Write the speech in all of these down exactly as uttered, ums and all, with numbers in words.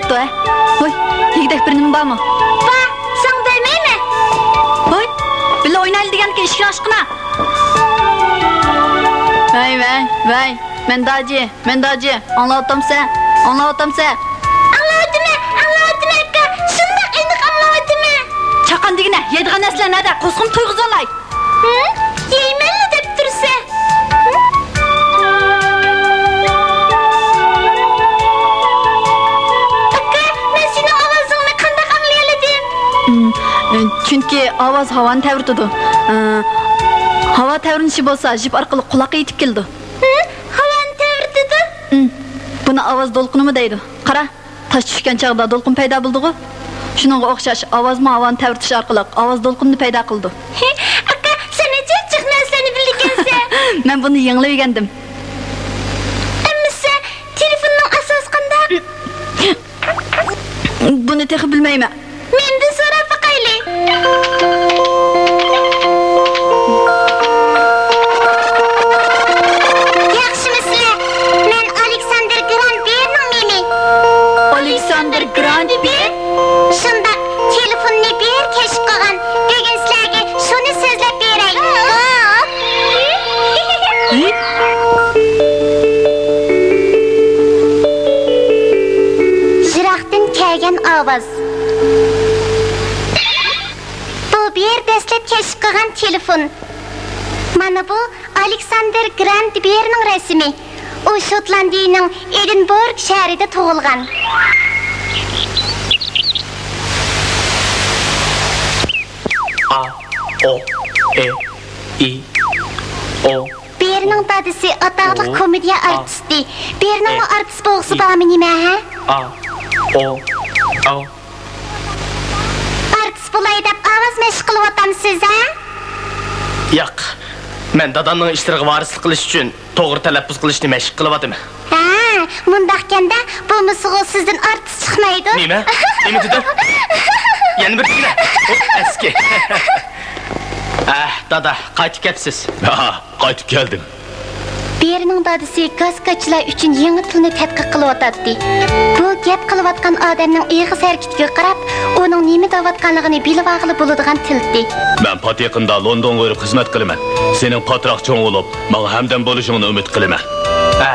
توي. ھوي، دېگۈدەك بىر نېمە بارمۇ؟ بار، ساڭا بەرمەيمەن. ھوي، بىللە ئوينايلى دېگەنكى ئىشىكنى ئاچقىنا. ۋەي، ۋەي، ۋەي. مەن داجى، مەن داجى. ئاڭلاۋاتامسەن؟ ئاڭلاۋاتامسەن؟ ئاڭلاۋاتىمەن، ئاڭلاۋاتىمەن ئاكا. شۇنداق ئېنىق ئاڭلاۋاتىمەن. چاققان دېگىنە، يەيدىغان نەرسىلەر نەدە؟ قورسىقىمنى تويغۇزالاي. ھە؟ يەيمەنلا دەپ تۇرسە. ئاكا، مەن سېنىڭ ئاۋازىڭنى قانداق ئاڭلىيالىدىم؟ ئىم، چۈنكى ئاۋاز ھاۋانى تەۋرىتىدۇ. ئى، ھاۋا تەۋرىنىشى بولسا ژىپ ئارقىلىق قۇلاققا يېتىپ كېلىدۇ. ھە؟ ھاۋانى تەۋرىتىدۇ؟ ئىم، بۇنى ئاۋاز دولقۇنىمۇ دەيدۇ. قارا. تاش چۈشكەن چاغدا دولقۇن پەيدا بولىدىغۇ؟ شۇنىڭغا ئوخشاش، ئاۋازمۇ ھاۋانى تەۋرىتىش ئارقىلىق ئاۋاز دولقۇنىنى پەيدا قىلىدۇ. ئاكا، سەن ئەجەب جىق نەرسىلەرنى بىلىدىكەنسەن. مەن بۇنى يېڭىلىۋىگەندىم. ئەمىسە، تېلېفوننىڭ ئاساسى قانداق؟ بۇنى تېخى بىلمەيمەن. مەندىن سوراپ باقايلى. ياخشىمۇسىلەر؟ مەن ئالېكساندىر گرانت بېرنىڭ مېمى. ئالېكساندىر گرانت بېر؟ شۇنداق، تېلېفوننى بېر كەشىپ قىلغان. بۈگۈن سىلەرگە شۇنى سۆزلەپ بېرەي. يىراقتىن كەلگەن ئاۋاز. بۇ بېر دەسلەپ كەشىپ قىلغان تېلېفون. مانا بۇ ئالېكساندېر گرانت بېرنىڭ رەسىمى. ئۇ شوتلاندىيىنىڭ ئېدىنبورگ شەھىرىدە تۇغۇلغان. ئا، ئو، ئې، ئى، ئو. بېرنىڭ دادىسى ئاتاقلىق ئۇ، كومېدىيە ئا، ئارتىستى. بېرنىڭمۇ ئې، ئارتىس بولغۇسى ئى، بارمۇ نېمە، ھە؟ ئا، ئو، ئاۋ. ئارتىس بولاي دەپ ئاۋاز مەشىق قىلىۋاتامسىز، ھە؟ ياق، مەن دادامنىڭ ئىشلىرىغا ۋارىسلىق قىلىش ئۈچۈن توغرا تەلەپپۇز قىلىشنى مەشىق قىلىۋاتىمەن. ھە، مۇنداقكەندە، بولمىسىغۇ سىزدىن ئارتىس چىقمايدۇ. نېمە؟ نېمە دېدىڭ؟ يەنە بىر دېگىنە. ئوھ، ئەسكى. ئەھ، دادا، قايتىپ كەپسىز. ھا، قايتىپ كەلدىم. بېرنىڭ دادىسى گاز كاچىلار ئۈچۈن يېڭى تىلنى تەتقىق قىلىۋاتاتتى. بۇ گەپ قىلىۋاتقان ئادەمنىڭ ئېغىز ھەرىكىتىگە قاراپ، ئۇنىڭ نېمە دەۋاتقانلىقىنى بىلىۋالغىلى بولىدىغان تىلدى. مەن پات يېقىندا لوندونغا بېرىپ خىزمەت قىلىمەن. سېنىڭ پاتراق چوڭ بولۇپ، ماڭا ھەمدەم بولۇشۇڭنى ئۈمىد قىلىمەن. ھە،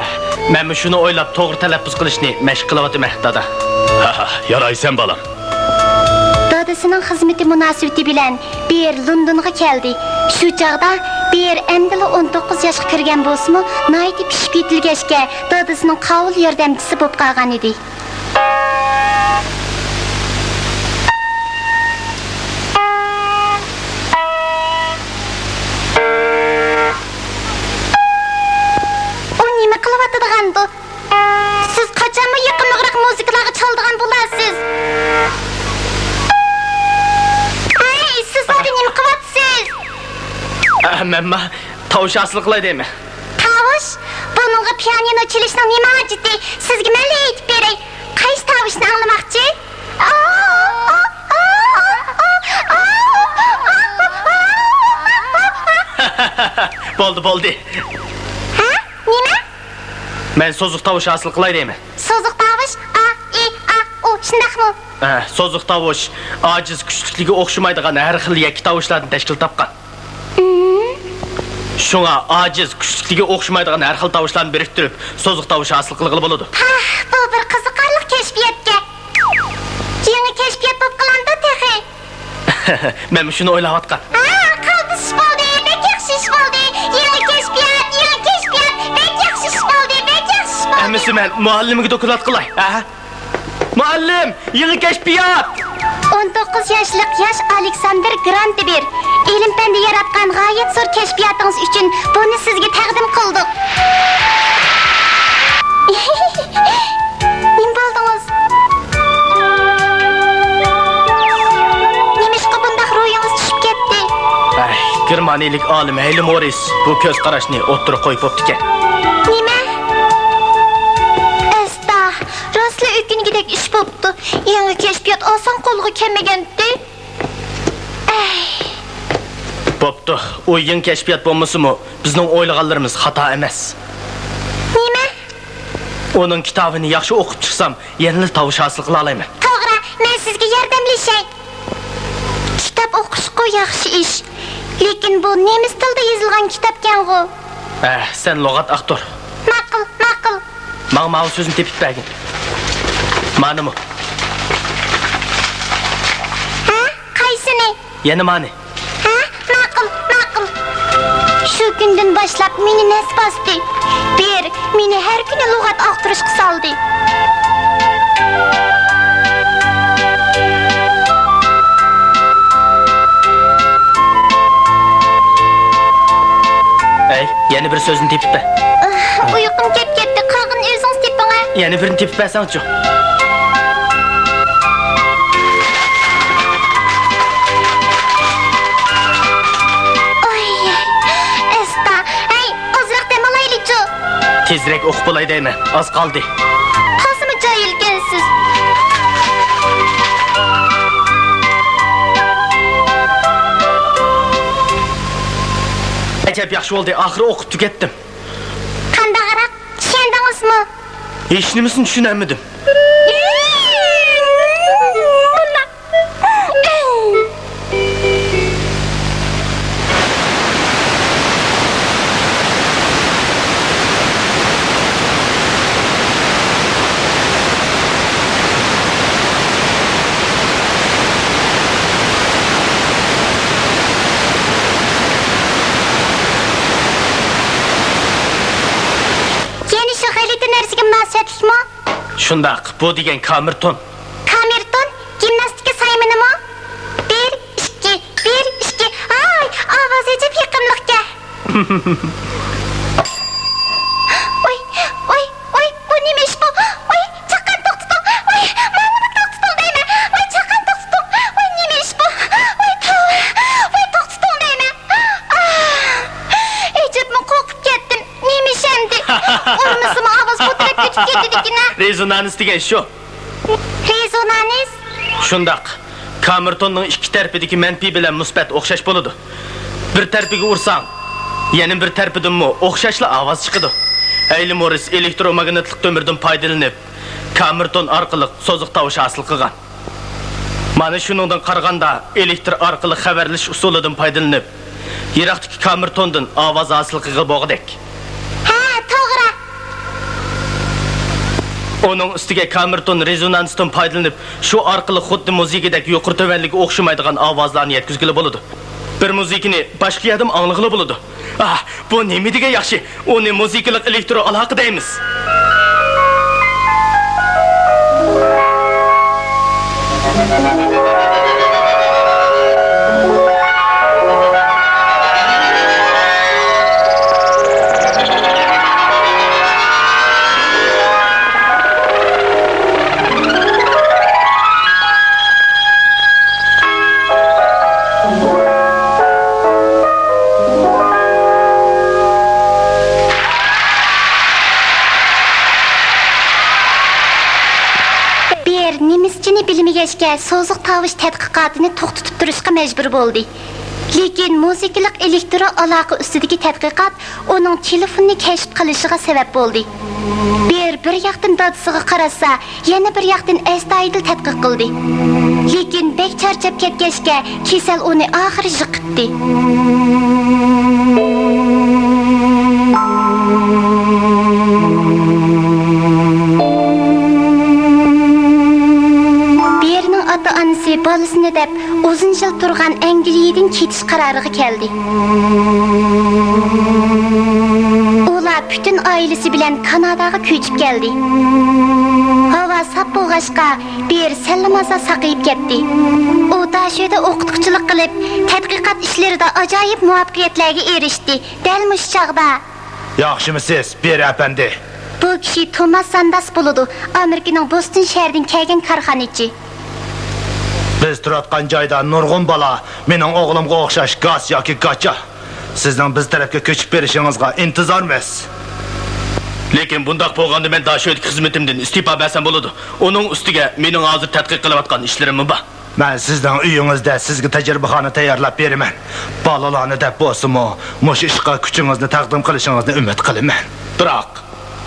مەنمۇ شۇنى ئويلاپ توغرا تەلەپپۇز قىلىشنى مەشىق قىلىۋاتىمەن، دادا. ھە، ھە، يارايسەن، بالام. دادىسىنىڭ خىزمىتى مۇناسىۋىتى بىلەن بېر لوندونغا كەلدى. شۇ چاغدا بېر ئەمدىلا ئون توققۇز ياشقا كىرگەن بولسىمۇ، ناھايىتى پىشىپ يېتىلگەچكە، دادىسىنىڭ قاۋۇل ياردەمچىسى بولۇپ قالغانىدى. ئۇ نېمە قىلىۋاتىدىغاندۇ؟ سىز قاچانمۇ يېقىملىقراق مۇزىكىلارغا چالىدىغان بولارسىز؟ ھەي، سىز ئۇدا نېمە قىلىۋاتىسىز؟ ئە، مەنما تاۋۇش ھاسىل قىلاي دەيمەن. تاۋۇش؟ بۇنىڭغا پىيانىنو چېلىشنىڭ نېمە ھاجىتى؟ سىزگە مەنلا ئېيتىپ بېرەي. قايسى تاۋۇشنى ئاڭلىماقچى؟ بولدى، بولدى. ھە؟ نېمە؟ مەن سوزۇق تاۋۇش ھاسىل قىلاي دەيمەن. سوزۇق تاۋۇش، ئا، ئى، ئا، ئۇ، شۇنداقمۇ؟ ھە، سوزۇق تاۋۇش ئاجىز كۈچلۈكلىرىگە ئوخشىمايدىغان ھەر خىل يەككە تاۋۇشلاردىن تەشكىل تاپقان. مم. شۇڭا ئاجىز كۈچلۈكلىرىگە ئوخشىمايدىغان ھەر خىل تاۋۇشلارنى بىرىكتۈرۈپ، سوزۇق تاۋۇش ھاسىل قىلغىلى بولىدۇ. پاھ، بۇ بىر قىزىقارلىق كەشپىياتكەن. يېڭى كەشپىيات بولۇپ قالامدۇ تېخى؟ مەنمۇ شۇنى ئويلاۋاتقان. ھا، قالتىس ئىش بولدى، بەك ياخشى ئىش بولدى. يېڭى كەشپىيات، يېڭى كەشپىيات، بەك ياخشى ئىش بولدى، بەك ياخشى ئىش بولدى. ئەمىسە مەن مۇئەللىمگە دوكلات قىلاي، ھە؟ مۇئەللىم، يېڭى كەشپىيات! ئون توققۇز ياشلىق ياش ئالېكساندىر گرانتبېر، ئىلىم-پەندە ياراتقان غايەت زور كەشپىياتىڭىز ئۈچۈن بۇنى سىزگە تەقدىم قىلدۇق. نېمە بولدىڭىز؟ نېمىشقا بۇنداق روھىڭىز چۈشۈپ كەتتى؟ ئەي، گېرمانىيىلىك ئالىم ھەيلى مورىس بۇ كۆز قاراشنى ئوتتۇرىغا قويۇپ بوپتىكەن. نېمە؟ ئەستا، راستلا ئۆكۈنگۈدەك ئىش بوپتۇ. يېڭى كەشپىيات ئاسان قولغا كەلمىگەنتى. ئەي. بوپتۇ، ئۇ يېڭى كەشپىيات بولمىسىمۇ، بىزنىڭ ئويلىغانلىرىمىز خاتا ئەمەس. نېمە؟ ئۇنىڭ كىتابىنى ياخشى ئوقۇپ چىقسام، يەنىلا تاۋۇش ھاسىل قىلالايمەن. توغرا، مەن سىزگە ياردەملىشەي. كىتاب ئوقۇشقۇ ياخشى ئىش. لېكىن بۇ نېمىس تىلدا يېزىلغان كىتابكەنغۇ؟ ئە، سەن لۇغەت ئاختۇر. ماقۇل، ماقۇل. ماڭا ماۋۇ سۆزنى تېپىپ بەرگىن. مانىمۇ. ھە؟ قايسىنى؟ يەنە مانى. ھە؟ ماقۇل، ماقۇل. شۇ كۈندىن باشلاپ مېنى نەس باستى. بېر مېنى ھەر كۈنى لۇغەت ئاختۇرۇشقا سالدى. ئەي، يەنە بىر سۆزنى تېپىپ بەر. ئۇيقۇم كەپ كەتتى، قالغىنىنى ئۆزىڭىز تېپىڭە. يەنە بىرنى تېپىپ بەرسەڭچۇ؟ ئاي، ئەستا، ھەي، ئازراق دەم ئالايلىچۇ. تېزرەك ئوقۇپ بولاي دەيمەن، ئاز قالدى. تازىمۇ جاھىلكەنسىز. ئەجەب ياخشى بولدى، ئاخىرى ئوقۇپ تۈگەتتىم. قانداقراق، چۈشەندىڭىزمۇ؟ ھېچنېمىسىنى چۈشىنەلمىدىم. يەنە شۇ غەلىتە نەرسىگە مۇناسىۋەتلىكمۇ؟ شۇنداق، بۇ دېگەن كامېرتون. كامېرتون؟ گىمناستىكا سايمىنىمۇ؟ بىر، ئىككى، بىر، ئىككى. ھاي، ئاۋازى ئەجەب يېقىملىقكەن. ۋاي، ۋاي، ۋاي، بۇ نېمە ئىش بۇ؟ ۋاي، چاققان توختىتىڭ. ۋاي، ماڭىمۇ توختىتىڭ دەيمەن. ۋاي، چاققان توختىتىڭ. ۋاي، نېمە ئىش بۇ؟ ۋاي، توختىتىڭ دەيمەن. ئاھ، ئەجەبمۇ قورقۇپ كەتتىم. نېمە ئىش ئەمدى؟ ئۇرمىسىمۇ ئاۋاز بۇ تەرەپكە ئۆتۈپ كېتىدىكىن-ە. رېزونانس دېگەن شۇ. رېزونانس؟ شۇنداق. كامېرتوننىڭ ئىككى تەرىپىدىكى مەنپىي بىلەن مۇسبەت ئوخشاش بولىدۇ. بىر تەرىپىگە ئۇرساڭ، يەنە بىر تەرىپىدىنمۇ ئوخشاشلا ئاۋاز چىقىدۇ. ھەيلى موررىس ئېلېكتروماگنىتلىق تۆمۈردىن پايدىلىنىپ، كامېرتون ئارقىلىق سوزۇق تاۋۇش ھاسىل قىلغان. مانا شۇنىڭدىن قارىغاندا، ئېلېكتر ئارقىلىق خەۋەرلىشىش ئۇسۇلىدىن پايدىلىنىپ، يىراقتىكى كامېرتوندىن ئاۋاز ھاسىل قىلغىلى بولغۇدەك. ھە، توغرا. ئۇنىڭ ئۈستىگە كامېرتون رېزونانستىن پايدىلىنىپ، شۇ ئارقىلىق خۇددى مۇزىكىدەك يۇقىرى تۆۋەنلىكى ئوخشىمايدىغان ئاۋازلارنى يەتكۈزگىلى بولىدۇ. بىر مۇزىكىنى باشقا يەردىمۇ ئاڭلىغىلى بولىدۇ. ئاھ، بۇ نېمە دېگەن ياخشى! ئۇنى مۇزىكىلىق ئېلېكترو ئالاقە دەيمىز. بېر نېمىسچىنى بىلمىگەچكە، سوزۇق تاۋۇش تەتقىقاتىنى توختىتىپ تۇرۇشقا مەجبۇر بولدى. لېكىن مۇزىكىلىق ئېلېكترو ئالاقە ئۈستىدىكى تەتقىقات ئۇنىڭ تېلېفوننى كەشىپ قىلىشىغا سەۋەب بولدى. بېر بىر ياقتىن دادىسىغا قاراتسا، يەنە بىر ياقتىن ئەستايىدىل تەتقىق قىلدى. لېكىن بەك چارچاپ كەتكەچكە، كېسەل ئۇنى ئاخىرى يىقىتتى. بېرنىڭ ئاتا-ئانىسى بالىسىنى دەپ ئۇزۇن يىل تۇرغان ئەنگلىيەدىن كېتىش قارارىغا كەلدى. ئۇلار پۈتۈن ئائىلىسى بىلەن كاناداغا كۆچۈپ كەلدى. ھاۋا ساپ بولغاچقا، بېر سەللىمازا ساقىيىپ كەتتى. ئۇ داشۆدە ئوقۇتقۇچىلىق قىلىپ، تەتقىقات ئىشلىرىدا ئاجايىپ مۇۋەپپەقىيەتلەرگە ئېرىشتى. دەل مۇشۇ چاغدا. ياخشىمۇسىز، بېر ئەپەندى؟ بۇ كىشى توماس سانداس بولىدۇ، ئامېرىكىنىڭ بوستون شەھىرىدىن كەلگەن كارخانىچى. بىز تۇراتقان جايدا نۇرغۇن بالا مېنىڭ ئوغلۇمغا ئوخشاش گاس ياكى گاچا. سىزنىڭ بىز تەرەپكە كۆچۈپ بېرىشىڭىزغا ئىنتىزارمىز. لېكىن بۇنداق بولغاندا مەن داشۆدىكى خىزمىتىمدىن ئىستېپا بەرسەم بولىدۇ. ئۇنىڭ ئۈستىگە مېنىڭ ھازىر تەتقىق قىلىۋاتقان ئىشلىرىممۇ بار. مەن سىزنىڭ ئۆيىڭىزدە سىزگە تەجرىبىخانا تەييارلاپ بېرىمەن. بالىلارنى دەپ بولسىمۇ، مۇشۇ ئىشقا كۈچىڭىزنى تەقدىم قىلىشىڭىزنى ئۈمىد قىلىمەن. بىراق،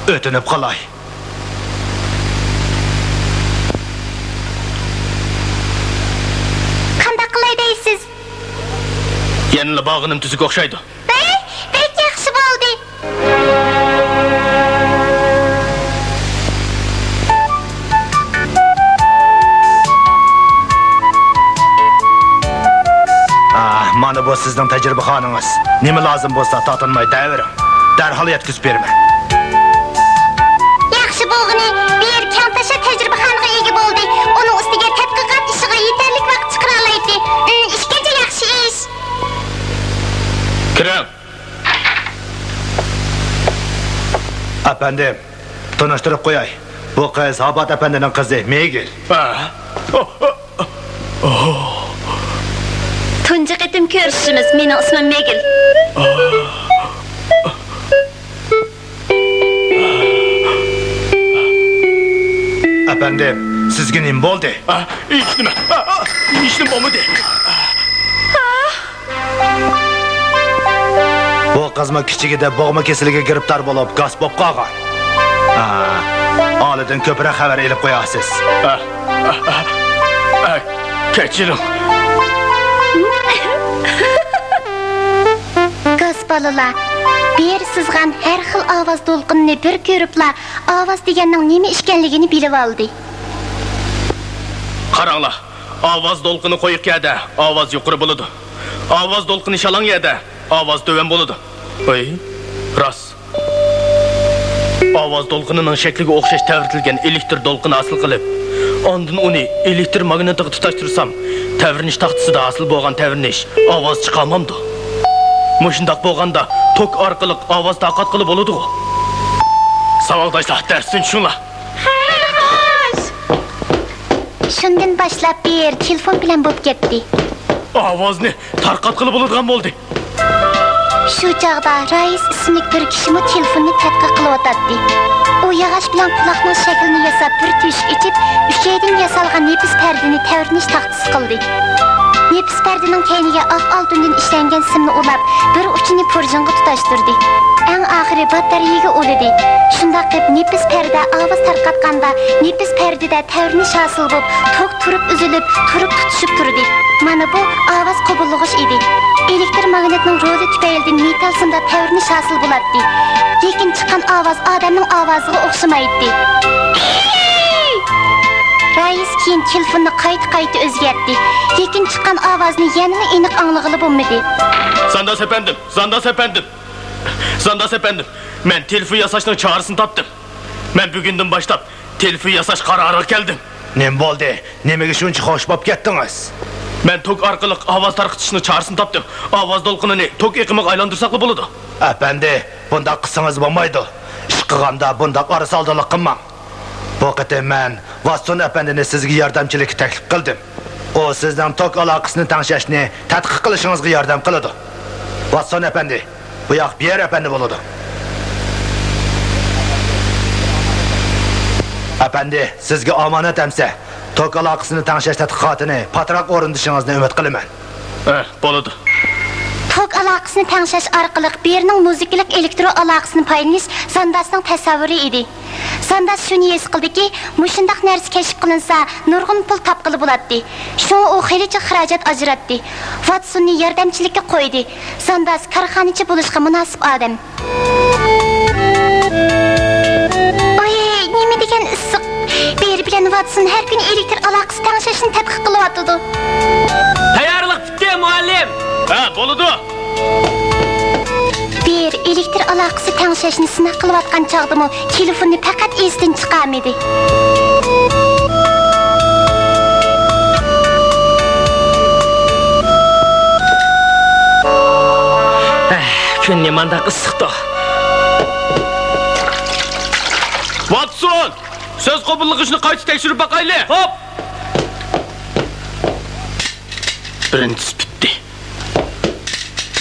ئۆتۈنۈپ قالاي. يەنىلا بارغىنىم تۈزۈك ئوخشايدۇ. بەك، بەك ياخشى بولدى. ئاھ، مانا بۇ سىزنىڭ تەجرىبىخانىڭىز. نېمە لازىم بولسا تارتىنماي دەۋېرىڭ. دەرھال يەتكۈزۈپ بېرىمەن. ياخشى بولغىنى، بىر كەڭتاشا تەجرىبىخانىغا ئىگە بولدى. ئۇنىڭ ئۈستىگە تەتقىقات ئىشىغا يېتەرلىك ۋاقىت چىقىرالايتتى. ئىم، ئىككىنچى ياخشى ئىش. كىرىڭ. ئەپەندىم، تونۇشتۇرۇپ قوياي. بۇ قىز ھابات ئەپەندىنىڭ قىزى، مېگىل. ھە؟ تۇنجى قېتىم كۆرۈشۈشىمىز. مېنىڭ ئىسمىم مېگىل. ئەپەندىم، سىزگە نېمە بولدى؟ ھە؟ ھېچنېمە. ھېچنېمە بولمىدى. بۇ قىزمۇ كىچىكىدە بوغما كېسىلىگە گىرىپتار بولۇپ، گاس بولۇپ قالغان. ھا، ئالىدىن كۆپرەك خەۋەر ئېلىپ قويارسىز. ھە، ھە، ھە، ھە، كەچۈرۈڭ. گاس بالىلار، بىر سىزغان ھەر خىل ئاۋاز دولقۇنىنى بىر كۆرۈپلا، ئاۋاز دېگەننىڭ نېمە ئىكەنلىكىنى بىلىۋالدى. قاراڭلار، ئاۋاز دولقۇنى قويۇق يەردە ئاۋاز يۇقىرى بولىدۇ. ئاۋاز دولقۇنى شالاڭ يەردە ئاۋاز تۆۋەن بولىدۇ. ئەي، راست. ئاۋاز دولقۇنىنىڭ شەكلىگە ئوخشاش تەۋرىتىلگەن ئېلېكتر دولقۇنى ھاسىل قىلىپ، ئاندىن ئۇنى ئېلېكتر ماگنىتىغا تۇتاشتۇرسام، تەۋرىنىش تاختىسىدا ھاسىل بولغان تەۋرىنىش ئاۋاز چىقارمامدۇ؟ مۇشۇنداق بولغاندا توك ئارقىلىق ئاۋاز تارقاتقىلى بولىدىغۇ؟ ساۋاقداشلار، دەرستىن چۈشۈڭلار. خەير خوش! شۇندىن باشلاپ بىر تېلېفون پىلان بولۇپ كەتتى. ئاۋازنى تارقاتقىلى بولىدىغان بولدى. شۇ چاغدا رايىس ئىسىملىك بىر كىشىمۇ تېلېفوننى تەتقىق قىلىۋاتاتتى. ئۇ ياغاچ بىلەن قۇلاقنىڭ شەكلىنى ياساپ، بىر تۆشۈك ئېچىپ، ئۈچەيدىن ياسالغان نېپىز پەردىنى تەۋرىنىش تاختىسى قىلدى. نېپىز پەردىنىڭ كەينىگە ئاق ئالتۇندىن ئىشلەنگەن سىمنى ئۇلاپ، بىر ئۇچىنى پۇرجىنغا تۇتاشتۇردى. ئەڭ ئاخىرى باتارېيىگە ئۇلىدى. شۇنداق قىلىپ، نېپىز پەردە ئاۋاز تارقاتقاندا، نېپىز پەردىدە تەۋرىنىش ھاسىل بولۇپ، توك تۇرۇپ ئۈزۈلۈپ، تۇرۇپ تۇتۇشۇپ تۇردى. مانا بۇ ئاۋاز قوبۇللىغۇچ ئىدى. ئېلېكتر ماگنىتنىڭ رولى تۈپەيلىدىن مېتال سىمدا تەۋرىنىش ھاسىل بولاتتى. لېكىن چىققان ئاۋاز ئادەمنىڭ ئاۋازىغا ئوخشىمايتتى. رايىس كېيىن تېلېفوننى قايتا-قايتا ئۆزگەرتتى. لېكىن چىققان ئاۋازنى يەنىلا ئېنىق ئاڭلىغىلى بولمىدى. زانداس ئەپەندىم، زانداس ئەپەندىم، زانداس ئەپەندىم، مەن تېلېفون ياساشنىڭ چارىسىنى تاپتىم. مەن بۈگۈندىن باشلاپ تېلېفون ياساش قارارىغا كەلدىم. نېمە بولدى؟ نېمىگە شۇنچە خوش بولۇپ كەتتىڭىز؟ مەن توك ئارقىلىق ئاۋاز تارقىتىشنىڭ چارىسىنى تاپتىم. ئاۋاز دولقۇنىنى توك ئېقىمىغا ئايلاندۇرساقلا بولىدۇ. ئەپەندى، بۇنداق قىلسىڭىز بولمايدۇ. ئىش قىلغاندا بۇنداق ئارىسالدىلىق قىلماڭ. بۇ قېتىم مەن ۋاتسون ئەپەندىنى سىزگە ياردەمچىلىككە تەكلىپ قىلدىم. ئۇ سىزنىڭ توك ئالاقىسىنى تەڭشەشنى تەتقىق قىلىشىڭىزغا ياردەم قىلىدۇ. ۋاتسون ئەپەندى، بۇ ياق بىيەر ئەپەندى بولىدۇ. ئەپەندى، سىزگە ئامانەت ئەمسە، توك ئالاقىسىنى تەڭشەش تەتقىقاتىنى پاتراق ئورۇندىشىڭىزنى ئۈمىد قىلىمەن. ئە، بولىدۇ. توك ئالاقىسىنى تەڭشەش ئارقىلىق بىرنىڭ مۇزىكىلىق ئېلېكترو ئالاقىسىنى پايدىلىنىش زانداسنىڭ تەسەۋۋۇرى ئىدى. زانداس شۇنى ھېس قىلدىكى، مۇشۇنداق نەرسە كەشىپ قىلىنسا، نۇرغۇن پۇل تاپقىلى بولاتتى. شۇڭا ئۇ خېلىچە خىراجەت ئاجراتتى. ۋاتسوننى ياردەمچىلىككە قويدى. زانداس كارخانىچى بولۇشقا مۇناسىپ ئادەم. ئاي، نېمە دېگەن ئىسسىق! بېرى بىلەن ۋاتسون ھەر كۈنى ئېلېكتر ئالاقىسى تەڭشەشنى تەتقىق قىلىۋاتىدۇ. تەييارلىق پۈتتى، مۇئەللىم! ھە، بولىدۇ. بېرى ئېلېكتر ئالاقىسى تەڭشەشنى سىناق قىلىۋاتقان چاغدىمۇ تېلېفوننى پەقەت ئېسىدىن چىقارمىدى. ئەھ، كۈن نېمانداق ئىسسىقتۇ. ۋاتسون! سۆز قوبۇللىغۇچنى قايتا تەكشۈرۈپ باقايلى. خوپ! بىرىنچىسى پۈتتى.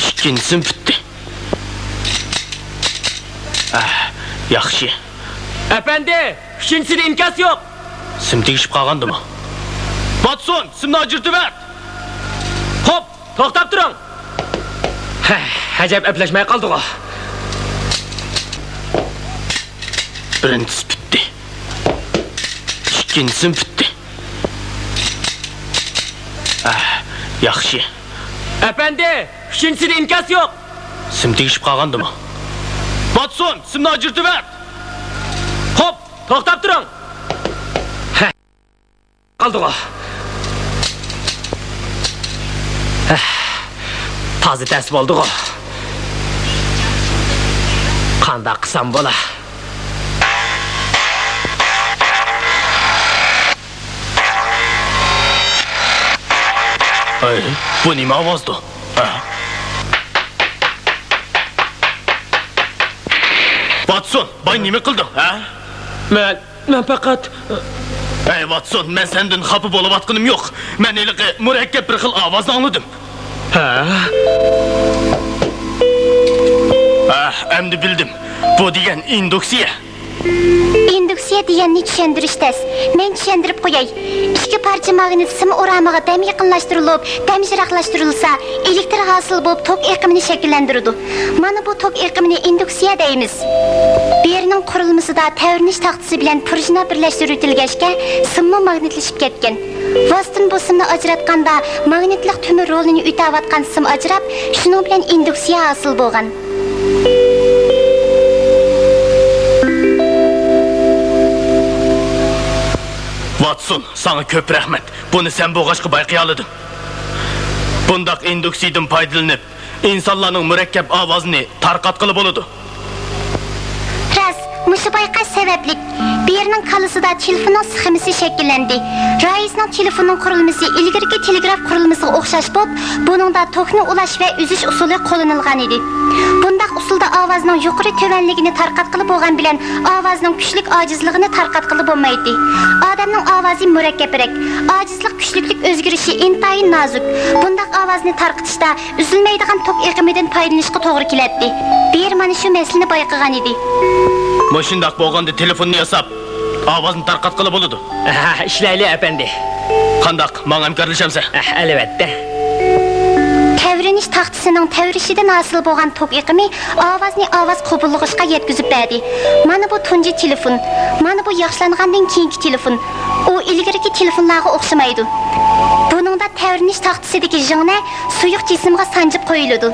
ئىككىنچىسىمۇ پۈتتى. ئەھ، ياخشى. ئەپەندى، ئۈچىنچىسىدە ئىنكاس يوق. سىم تېگىشىپ قالغاندىمۇ؟ ۋاتسون، سىمنى ئاجرىتىۋەت. خوپ، توختاپ تۇرۇڭ. ھە، ئەجەب ئەپلەشمەي قالدىغۇ. بىرىنچىسى پۈتتى. ئىككىنچىسىمۇ پۈتتى. ئەھ، ياخشى. ئەپەندى، ئۈچىنچىسىدە ئىنكاس يوق. سىم تېگىشىپ قالغاندىمۇ؟ ۋاتسون، سىمنى ئاجرىتىۋەت! خوپ، توختاپ تۇرۇڭ! ھە. قالدىغۇ. ھە. تازا تەس بولدىغۇ. قانداق قىلسام بولا؟ ئەي، بۇ نېمە ئاۋازدۇ؟ ھە؟ ۋاتسون، باي نېمە قىلدىڭ، ھە؟ مەن، مەن پەقەت. ئەي، ۋاتسون، مەن سەندىن خاپا بولۇۋاتقىنىم يوق. مەن ھېلىقى مۇرەككەپ بىر خىل ئاۋازنى ئاڭلىدىم. ھە؟ ھە، ئەمدى بىلدىم. بۇ دېگەن ئىندۇكسىيە. ئىندۇكسىيە دېگەننى چۈشەندۈرۈش تەس. مەن چۈشەندۈرۈپ قوياي. ئىككى پارچە ماگنىت سىم ئورامىغا دەم يېقىنلاشتۇرۇلۇپ، دەم يىراقلاشتۇرۇلسا، ئېلېكتر ھاسىل بولۇپ، توك ئېقىمىنى شەكىللەندۈرىدۇ. مانا بۇ توك ئېقىمىنى ئىندۇكسىيە دەيمىز. بېرنىڭ قۇرۇلمىسىدا تەۋرىنىش تاختىسى بىلەن پۇرۇژنا بىرلەشتۈرۈۋېتىلگەچكە، سىممۇ ماگنىتلىشىپ كەتكەن. ۋاتسون بۇ سىمنى ئاجراتقاندا، ماگنىتلىق تۈمۈر رولىنى ئۆتەۋاتقان سىم ئاجراپ، شۇنىڭ بىلەن ئىندۇكسىيە ھاسىل بولغان. ۋاتسون، ساڭا كۆپ رەھمەت. بۇنى سەن بولغاچقا بايقىيالىدىم. بۇنداق ئىندۇكسىيىدىن پايدىلىنىپ، ئىنسانلارنىڭ مۇرەككەپ ئاۋازىنى تارقاتقىلى بولىدۇ. راست، مۇشۇ بايقاش سەۋەبلىك، بېرنىڭ كاللىسىدا تېلېفوننىڭ سخېمىسى شەكىللەندى. رايسنىڭ تېلېفوننىڭ قۇرۇلمىسى ئىلگىرىكى تېلېگراف قۇرۇلمىسىغا ئوخشاش بولۇپ، بۇنىڭدا توكنى ئۇلاش ۋە ئۈزۈش ئۇسۇلى قوللىنىلغانىدى. بۇنداق ئۇسۇلدا ئاۋازنىڭ يۇقىرى تۆۋەنلىكىنى تارقاتقىلى بولغان بىلەن ئاۋازنىڭ كۈچلۈك ئاجىزلىقىنى تارقاتقىلى بولمايتتى. ئادەمنىڭ ئاۋازى مۇرەككەپرەك. ئاجىزلىق كۈچلۈكلۈك ئۆزگىرىشى ئىنتايىن نازۇك. بۇنداق ئاۋازنى تارقىتىشتا ئۈزۈلمەيدىغان توك ئېقىمىدىن پايدىلىنىشقا توغرا كېلەتتى. بېر مانا شۇ مەسىلىنى بايقىغانىدى. مۇشۇنداق بولغاندا تېلېفوننى ياساپ، ئاۋازنى تارقاتقىلى بولىدۇ. ھە، ئىشلەيلى، ئەپەندى. قانداق، ماڭا ھەمكارلىشامسەن؟ ھە، ئەلۋەتتە. تەۋرىنىش تاختىسىنىڭ تەۋرىشىدىن ھاسىل بولغان توك ئېقىمى ئاۋازنى ئاۋاز قوبۇللىغۇچقا يەتكۈزۈپ بەردى. مانا بۇ تۇنجى تېلېفون. مانا بۇ ياخشىلانغاندىن كېيىنكى تېلېفون. ئۇ ئىلگىرىكى تېلېفونلارغا ئوخشىمايدۇ. بۇنىڭدا تەۋرىنىش تاختىسىدىكى ژىڭنە سۇيۇق جىسىمغا سانجىپ قويۇلىدۇ.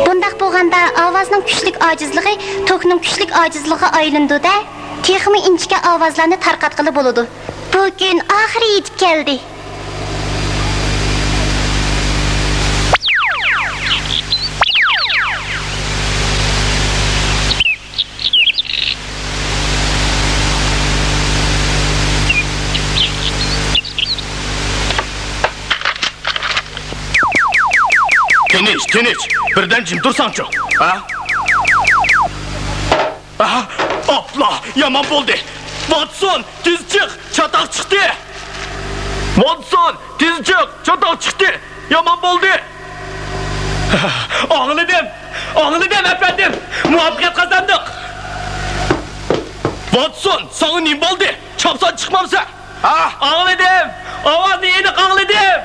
بۇنداق بولغاندا ئاۋازنىڭ كۈچلۈك ئاجىزلىقى توكنىڭ كۈچلۈك ئاجىزلىقىغا ئايلىنىدۇ-دە، تېخىمۇ ئىنچىكە ئاۋازلارنى تارقاتقىلى بولىدۇ. بۇ كۈن ئاخىرى يېتىپ كەلدى. تىنچ، تىنچ. بىردەم جىم تۇرساڭچۇ. ھە؟ ئاھ، ئاپلا، يامان بولدى. ۋاتسون، تېز چىق، چاتاق چىقتى. ۋاتسون، تېز چىق، چاتاق چىقتى. يامان بولدى. ئاڭلىدىم، ئاڭلىدىم، ئەپەندىم. مۇۋەپپەقىيەت قازاندۇق. ۋاتسون، ساڭا نېمە بولدى؟ چاپسان چىقمامسەن؟ ھا؟ ئاڭلىدىم. ئاۋازنى ئېنىق ئاڭلىدىم.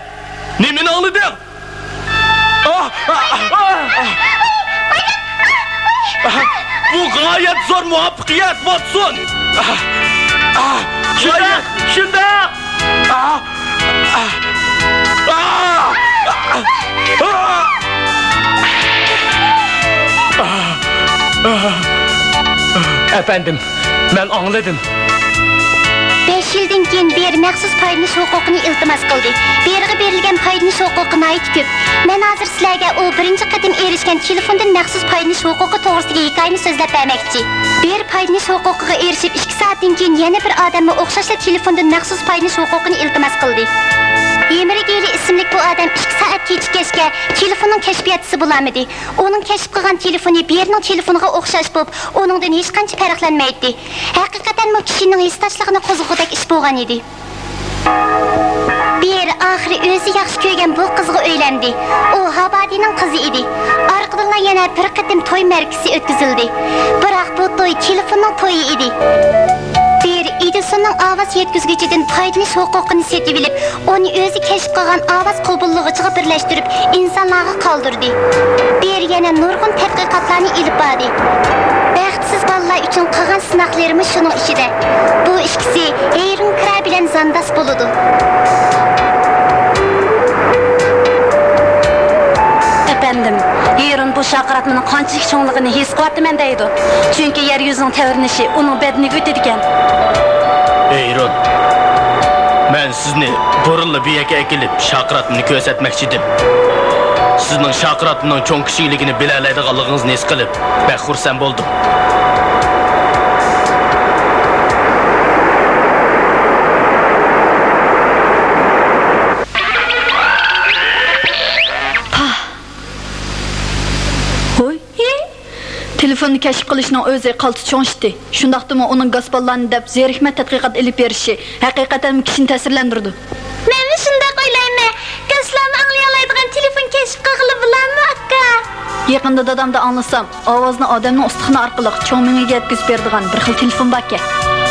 نېمىنى ئاڭلىدىڭ؟ ئاھ! ئاھ! ئاھ! ئاھ! بۇ غايەت زور مۇۋەپپەقىيەت، ۋاتسون! ئاھ! ئاھ! شۇنداق! شۇنداق! ئاھ! ئاھ! ئەپەندىم، مەن ئاڭلىدىم. بەش يىلدىن كېيىن بېر مەخسۇس پايدىلىنىش ھوقۇقىنى ئىلتىماس قىلدى. بېرغا بېرىلگەن پايدىلىنىش ھوقۇقى ناھايىتى كۆپ. مەن ھازىر سىلەرگە ئۇ بىرىنچى قېتىم ئېرىشكەن تېلېفوندىن مەخسۇس پايدىلىنىش ھوقۇقى توغرىسىدىكى ھېكايىنى سۆزلەپ بەرمەكچى. بېر پايدىلىنىش ھوقۇقىغا ئېرىشىپ ئىككى سائەتتىن كېيىن يەنە بىر ئادەممۇ ئوخشاشلا تېلېفوندىن مەخسۇس پايدىلىنىش ھوقۇقىنى ئىلتىماس قىلدى. ئېمىر گېيلى ئىسىملىك بۇ ئادەم ئىككى سائەت كېچىككەچكە تېلېفوننىڭ كەشپىياتچىسى بولالمىدى. ئۇنىڭ كەشىپ قىلغان تېلېفونى بېرنىڭ تېلېفونىغا ئوخشاش بولۇپ، ئۇنىڭدىن ھېچقانچە پەرقلەنمەيتتى. ھەقىقەتەنمۇ كىشىنىڭ ھېسداشلىقىنى قوزغىغۇدەك ئىش بولغان ئىدى. بېر ئاخىرى ئۆزى ياخشى كۆرگەن بۇ قىزغا ئۆيلەندى. ئۇ ھابادىنىڭ قىزى ئىدى. ئارقىدىنلا يەنە بىر قېتىم توي مەرىكىسى ئۆتكۈزۈلدى. بىراق بۇ توي تېلېفوننىڭ تويى ئىدى. بېر ئېدىسوننىڭ ئاۋاز يەتكۈزگۈچىدىن پايدىلىنىش ھوقۇقىنى سېتىۋېلىپ، ئۇنى ئۆزى كەشىپ قىلغان ئاۋاز قوبۇللىغۇچىغا بىرلەشتۈرۈپ، ئىنسانلارغا قالدۇردى. بېر يەنە نۇرغۇن تەتقىقاتلارنى ئېلىپ باردى. بەختسىز بالىلار ئۈچۈن قىلغان سىناقلىرىمۇ شۇنىڭ ئىچىدە. بۇ ئىككىسى ھېيرۇنكرا بىلەن زانداس بولىدۇ. ئەپەندىم، قانچىلىك چوڭلۇقىنى ھېس قىلىۋاتىمەن دەيدۇ. چۈنكى يەر يۈزىنىڭ تەۋرىنىشى ئۇنىڭ بەدىنىگە ئۆتىدىكەن. ئېيرون، مەن سىزنى بۇرۇنلا بۇ يەرگە ئەكېلىپ، شاقىراتمىنى كۆرسەتمەكچىدىم. سىزنىڭ شاقىراتمىنىڭ چوڭ-كىچىكلىكىنى بىلەلەيدىغانلىقىڭىزنى ھېس قىلىپ، بەك خۇرسەن بولدۇم. ھوي! تېلېفوننى كەشىپ قىلىشنىڭ ئۆزى قالتىس چوڭ ئىشتى. شۇنداقتىمۇ ئۇنىڭ گاسپاللارنى دەپ زېرىكمەي تەتقىقات ئېلىپ بېرىشى ھەقىقەتەنمۇ كىشىنى تەسىرلەندۈرىدۇ. مەنمۇ شۇنداق ئويلايمەن. گاسلارمۇ ئاڭلىيالايدىغان تېلېفون كەشىپ قىلغىلى بولامۇ، ئاكا؟ يېقىندا دادامدا ئاڭلىسام، ئاۋازنى ئادەمنىڭ ئۇستىخىنى ئارقىلىق چوڭ مېڭىگە يەتكۈزۈپ بېرىدىغان بىر خىل تېلېفون باركەن.